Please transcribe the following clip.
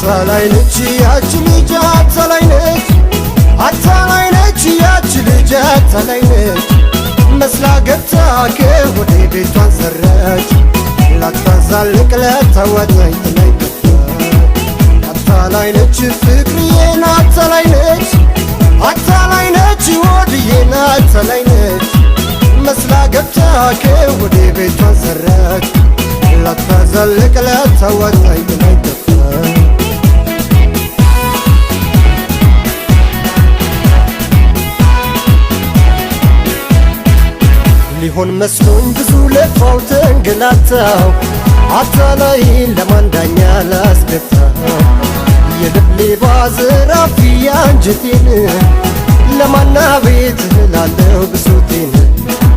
አታላይ ነች ያች ልጅ፣ አታላይ ነች፣ አታላይ ነች ያች ልጅ፣ አታላይ ነች። መስላ ገብታ ከሆዴ ቤቷን ሰራች፣ ላታዛልቅ ላታዋጣኝ ጥላኝ ጠፋች። አታላይ ነች ፍቅርዬን፣ አታላይ ነች፣ አታላይ ነች ወድዬን፣ አታላይ ነች። መስላ ገብታ ከሆዴ ቤቷን ሰራች፣ ላታዛልቅ ላታዋጣኝ ጥላኝ ጠፋች። ሊሆን መስሎኝ ብዙ ለፋው ተንገላታው፣ አታላይ ለማን ዳኛ ላስገታው? የልብ ሌባ ዘራፊ አንጀቴን ለማና ቤት እላለሁ ብሶቴን።